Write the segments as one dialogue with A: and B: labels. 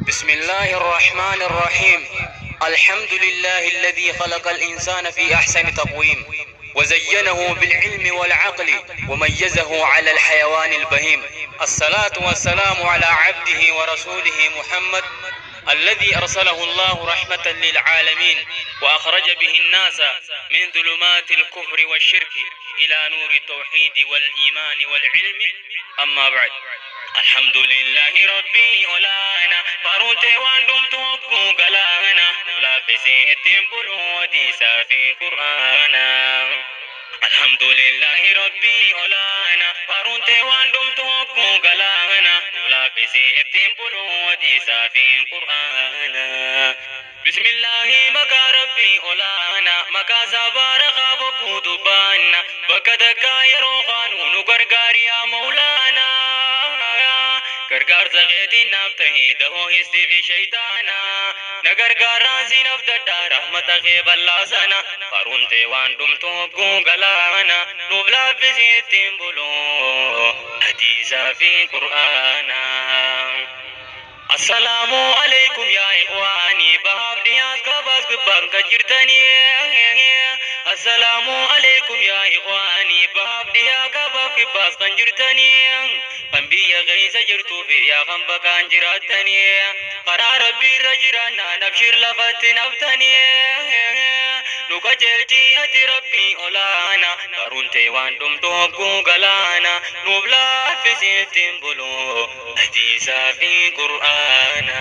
A: بسم الله الرحمن الرحيم. الحمد لله الذي خلق الإنسان في أحسن تقويم، وزينه بالعلم والعقل، وميزه على الحيوان البهيم. الصلاة والسلام على عبده ورسوله محمد الذي أرسله الله رحمة للعالمين، وأخرج به الناس من ظلمات الكفر والشرك إلى نور التوحيد والإيمان والعلم. أما بعد، الحمد لله ربي olaana faruute waan dhumtu hogguu galaana laaffisee ittiin buluu hadiisaa fi qur'aana. الحمد لله ربي olaana faruute waan dhumtu hogguu galaana laaffisee ittiin buluu hadiisaa fi qur'aana. بسم الله maqaa rabbii olaana maqaa sabaarakaa bokkuu dubbaanna bakka takkaa yeroo kaanu nu gargaari yaa mawlaana. Gargaarsa keetiin naaf tahii da'oo histii fi shaytaana. Na gargaaraan siin abdadhaa rahmata kee bal'aa sana. Faruun tee waan dhumtu hogguu galaana nuuf laaffisii ittiin buluu hadiisaa fi qur'aana. السلام عليكم يا إخواني بهاب دياس كباس كبان كجرتني. السلام عليكم يا إخواني بهاب ديا كباس كباس كجرتني. kan biyya keessa jirtuu fi yaa kan bakkaan jiraattanii karaa rabbii irra jiraannaan abshir lafatti naftanii nu qajeelchi ati rabbii olaana baruun tee waan dhumtu hogguu galaana nuuf laaffisii ittiin buluu hadiisaa fi qur'aana.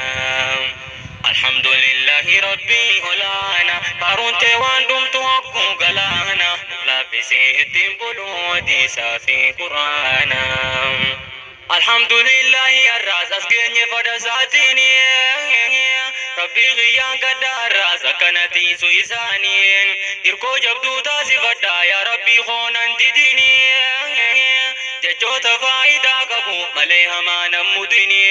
A: الحمد لله ربي olaana faaruun tee waan dhumtu hogguu galaana laaffisii ittiin buluu hadiisaa fi qur'aana. الحمد لله الراس أسكني فدساتيني ربي غيان قدار راس أكنتي سويساني إركو جبدو تاسفتا يا ربي خونان تديني jechoota faayidaa qabu malee hamaa nan mudini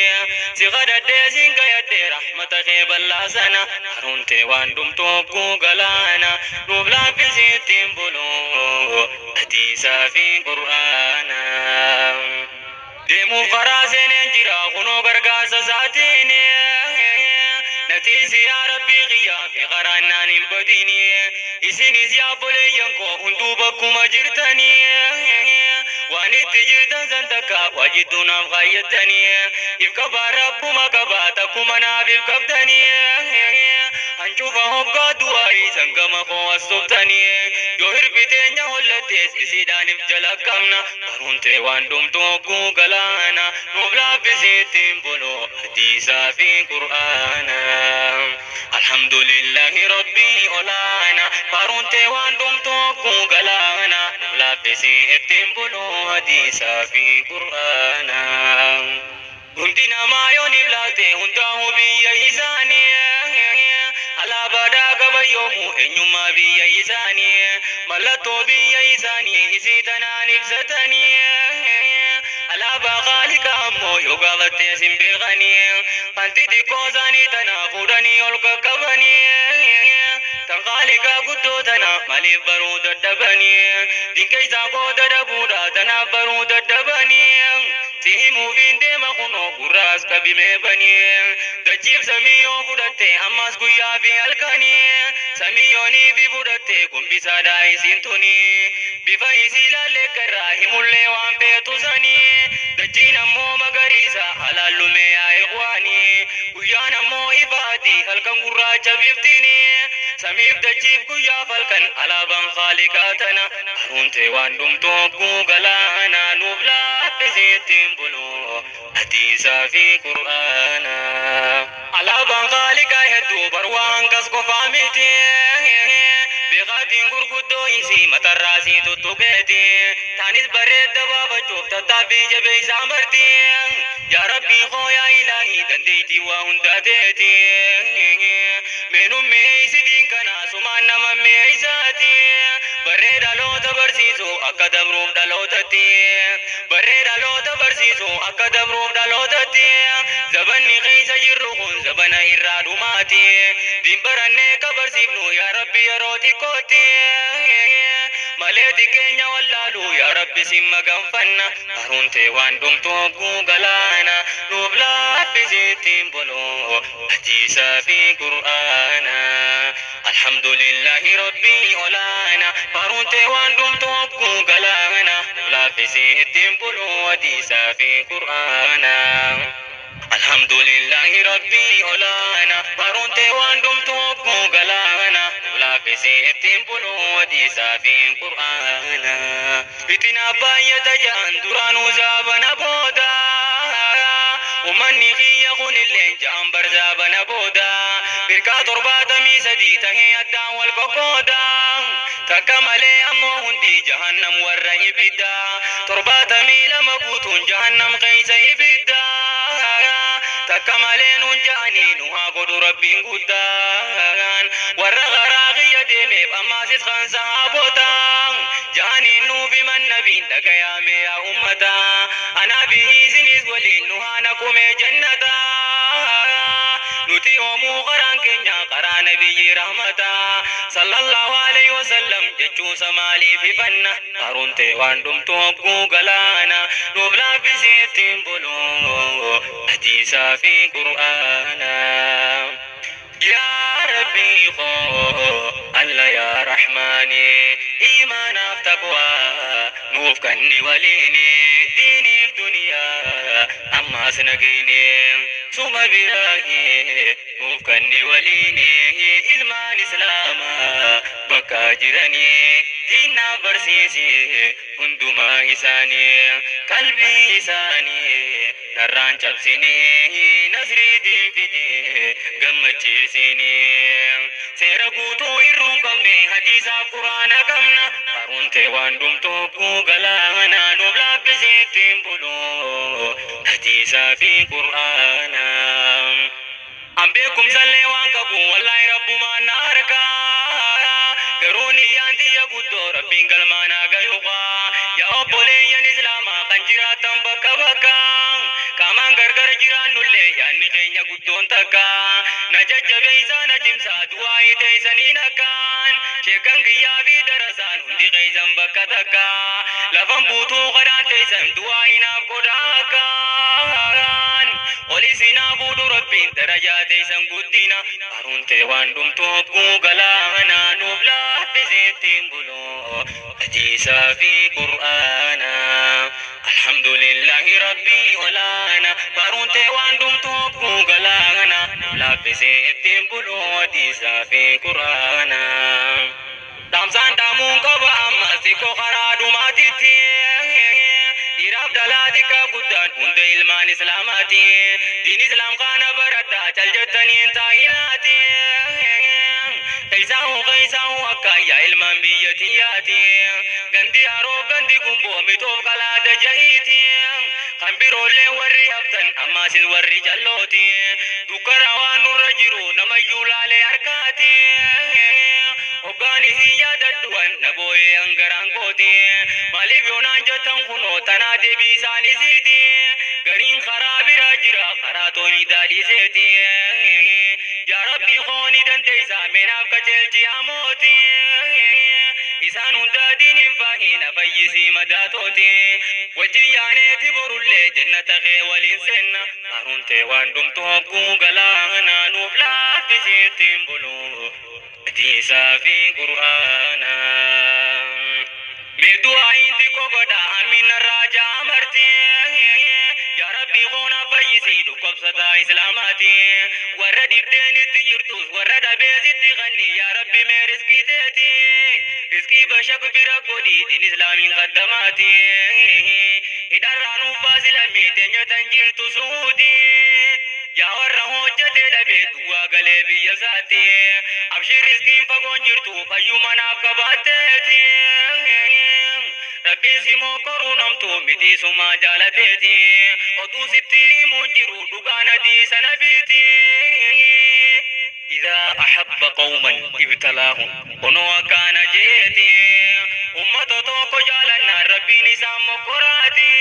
A: si kadhadhee siin gayadhee rahmata kee bal'aa sana haruun tee waan dhumtu hogguu galaana nuuf laaffisii ittiin buluu hadiisaa fi qur'aana. Deemuuf karaa seeneen jira kunoo gargaarsa isaatiin natiisi yaa rabbii kiyyaa fi karaan naan hin badini isinis yaa obboleeyyan koo hunduu bakkuma jirtanii waan itti jirtan san takka waajjiduu naaf kaayyattanii if qabaa rabbuma qabaa takkuma naaf if qabdanii hancufa hoggaa du'aayi sangama koo as tuftanii yoo hirbiteenya hollattees isiidhaan if jala qabna baruun tee waan dhumtu hogguu galaana nuuf laaffisii ittiin buluu hadiisaa fi qur'aana. الحمد لله ربي olaana faaruun tee waan dhumtu hogguu galaana nuuf laaffisii ittiin buluu hadiisaa fi qur'aana. Hundi namaa yoo ni laalte hundaa'uu biyya isaanii alaabaadhaa qaba yoomuu eenyummaa biyya isaanii mallattoo biyya isaanii isii tanaan ibsatanii alaabaa qaaliqa ammoo yoo gaafattee sin beekanii kan xixiqqoo isaanii tana fuudhanii ol qaqqabanii tan qaaliqaa guddoo tana maaliif baruu dadhabanii dinqeessaa qooda dhabuudha tanaaf baruu dadhabanii si himuufiin deema kunoo gurraas qabimee banii dachiif samii yoo fudhatte ammas guyyaa fi halkanii samii yoonii fi fudhatte gombisaadhaa isiin tuni bifa isii ilaallee garraa himullee waan feetu sanii dachiin ammoo magariisa halaallume yaa ikhwaanii guyyaan ammoo ifaati halkan gurraacha biftini samiif dachiif guyyaaf halkan alaabaan khaaliqaa tana haruun tee waan dhumtu hogguu galaana nuuf laaffisii ittiin buluu hadiisaa fi qur'aana. Alaabaan khaaliqaa hedduu bar waan kas qofaa miti. Beekaatiin gurguddoo isii matarraa sii tuttuqeeti. Taanis bareedda baafachuuf tattaaffii jabeessaa marti. Yaa Rabbii koo yaa ilaahii dandeettii waa hundaa teeti. Meenuun mi'eessitiin kana sumaan nama mi'eessaati. Barree dhaloota barsiisu akka dabruuf dhalootatti. Barree dhaloota barsiisu akka dabruuf dhalootatti. Zabanni keessa jirru kun zabana irraa dhumaati. Diin barannee ka barsiifnu yaa Rabbi yeroo xiqqootti. Malee xiqqeenya wallaaluu yaa Rabbi sin maganfanna. Haruuntee waan dhumtu hogguu galaana nuuf laaffisiittiin buluu hadiisaa fi qur'aana. Alhamdulillahi Rabbii olaana haruuntee waan dhumtu hogguu galaana nuuf laaffisiittiin buluu hadiisaa fi qur'aana. Alhamdulillahi Rabbii olaana haruuntee waan dhumtu hogguu galaana nuuf laaffisiittiin buluu hadiisaa fi qur'aana. Fitina baay'ata ja'an duraanuu zaabana booda. Uummanni kiyya kunillee ja'an bar zaabana booda. Firqaa 73 tahee addaan wal qoqqooda. Takka malee ammoo hundi jahannam warra ibidda. 72 guutuun jahannam keessa ibidda. Takka malee nuun ja'anii nu haa godhu Rabbiin guddaan. Warra garaa kiyya deemeef ammaasis kan sahaabota. Ja'anii nuuf himan nabiin dhagayaame yaa ummata. Anaa fi isinis waliin nu haa naqumee jannata. Nuti hoomuu karaan keenya karaa nabiyyi rahmata. Sallallahu alayhi wasallam jechuunsa maaliif ifanna. Haruuntee waan dhumtu hogguu galaana nuuf laaffisiittiin buluu hadiisaa fi qur'aana. Yaa Rabbii koo Alla yaa Rahmaani iimaanaaf taqwaa nuuf kanni waliini diiniif duniyaa ammaas nagayni suma biraahi nuuf kanni waliini ilmaan islaamaa bakka jiranii diinnaaf barsiisi hundumaa isaanii qalbii isaanii narraan cabsinii nasrii diin fidee gammachiisinii seera guutuu irruun qabne hadiisaaf quraana qabna haruuntee waan dhumtu hogguu galaana nuuf laaffisiittiin buluu hadiisaa fi qur'aana. An beekumsallee waan qabu wallaahi rabbumaan na harkaa. Garuu niyyaan xiyya guddoo Rabbiin galmaanaa gayuuqaa. Yaa obboleeyyan islaamaa kan jiraatan bakka bakka. Qaamaan gargar jiraannullee yaadni keenya guddoon takka. Na jajjabeessaa na cimsaa du'aa teessaniin akkaan. Sheekan kiyyaa fi darasaan hundi keessan bakka takka. Lafan buutuu kadhaan teessan du'aa hinaaf godhaa akkaan. Olis hinaa fuudhu Rabbiin darajaa teessan guddina. Haruuntee waan dhumtu hogguu galaana nuuf laaffisiittiin buluu hadiisaa fi qur'aana. Alhamdulillahi Rabbii olaana haruuntee waan dhumtu hogguu galaana nuuf laaffisiittiin buluu hadiisaa fi qur'aana. Dhaamsaan dhaamuun qaba ammas xiqqoo karaa dhumaatitti. Dhiiraaf dhalaa xiqqaa guddaan hunda ilmaan islaamaati. Diin islaam kana baradhaa cal jettaniin taa'inaati. Keessaahuu keessaahuu akka yaa ilmaan biyya tiyyaati. Gandi haroo gandi gumboo mitoof qalaada jahiiti. Kan biroollee warri haftan ammaasis warri jallooti. Dukkana waan nurra jiru namayyuu laalee harkaati. Hoggaan isin yaadadhuwan na boo'ee hangaraan kooti. Maaliif yoonaan jettan kunoo tanaa deebii isaanisiiti. Gariin karaa biraa jira karaa toonii daadhiseeti. Yaa Rabbi kooni dandeessaa meenaaf qajeelchi hamooti. Isaan hundaa diiniin faahina fayyisii madaatooti. Wajjin yaaneeti borullee jannata kee waliin seenna. Haruuntee waan dhumtu hogguu galaana nuuf laaffisiittiin buluu hadiisaa fi qur'aana. Mee du'aayin xiqqoo godha amiin narraa ja'a marti. Yaa Rabbi koona fayyisii dhukkubsataa islaamaati. Warra dhibdeen itti jirtus warra dhabeesitti kanni yaa Rabbi mee riskii teeti. Riskii bashak bira godhi diin islaamiin qaddamaati. Hidharraa nuuf baasi lammii teenya tan jirtu suuti. Yaa warra hojjatee dhabee duwwaa galee biyya isaatti. Abshir riskiin fagoon jirtu fayyuu manaaf qabaatteeti. Rabbiin si mokoruu namtu miti sumaa jaalateeti. Oduu sitti himuun jiru dhugaan hadiisa nabiiti. إذا أحب قوما ابتلاهم kunoo akkana jeeti. Ummata tokko jaalannaan Rabbiin isaan mokkoraati.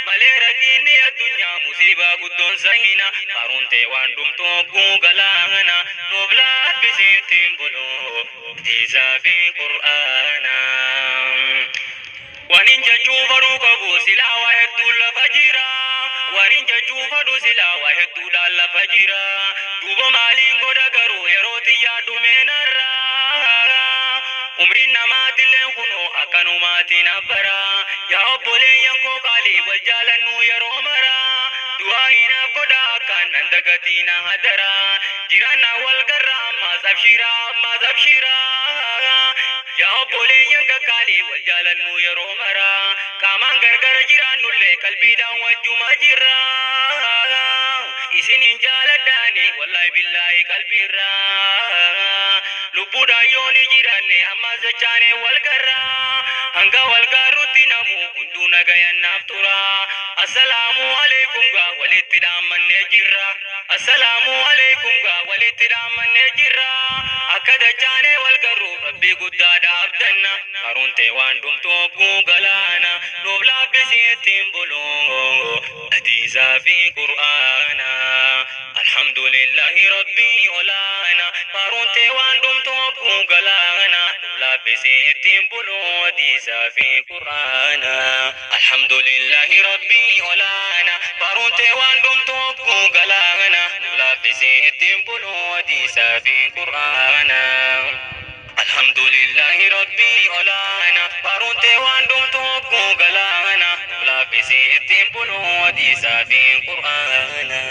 A: Malee rakkinni addunyaa musiibaa guddoon sahina. Haruuntee waan dhumtu hogguu galaana nuuf laaffisiittiin buluu hadiisaa fi qur'aana. Waanin jechuu fadhuu qabu silaa waa hedduu lafa jira. Waanin jechuu fadhu silaa waa hedduudhaan lafa jira. Duuba maaliin godha garuu yeroo xiyyaa dhumeenarra. Umriin namaatillee kunoo akkanumaatiin abbara. Yaa obboleeyyan koo qaalii, wal jaalannuu yeroo mara. Du'aa hinaaf godha akkaan nan dagatiina hadara. Jiraannaa wal garra, ammaas abshiira, ammaas abshiira. Yaa obboleeyyan qaqqaalii, wal jaalannuu yeroo mara. Qaamaan gargara jiraannullee qalbiidhaan wajjuma jirra. Isinin jaaladhaani wallahi billaahi qalbiirraa. Lubbuudhaan yoo ni jiraanne ammas dachaane wal garra. Hanga wal gaarrutti namu hunduu nagayan naaf tura. Assalaamu alaikum gaa walitti dhaammannee jirra. Assalaamu alaikum gaa walitti dhaammannee jirra. Akka dachaanee wal garru Rabbii guddaadha abdanna. Haruuntee waan dhumtuuf galaana. Nuuf laaffisii ittiin bulu. Hadiisaa fi Qur'aana. Alhamdulillahi Rabbii olaana. Haruuntee waan dhumtuuf galaana. Nuuf laaffisii ittiin bulu. Hadiisaa fi Qur'aana. Alhamdulillahi Rabbii olaana. Haruuntee waan dhumtuuf galaana. Nuuf laaffisii ittiin bulu. Hadiisaa fi Qur'aana. Alhamdulillahi Rabbii olaana. Haruuntee waan dhumtuuf galaana. Nuuf laaffisii ittiin bulu. Hadiisaa fi Qur'aana.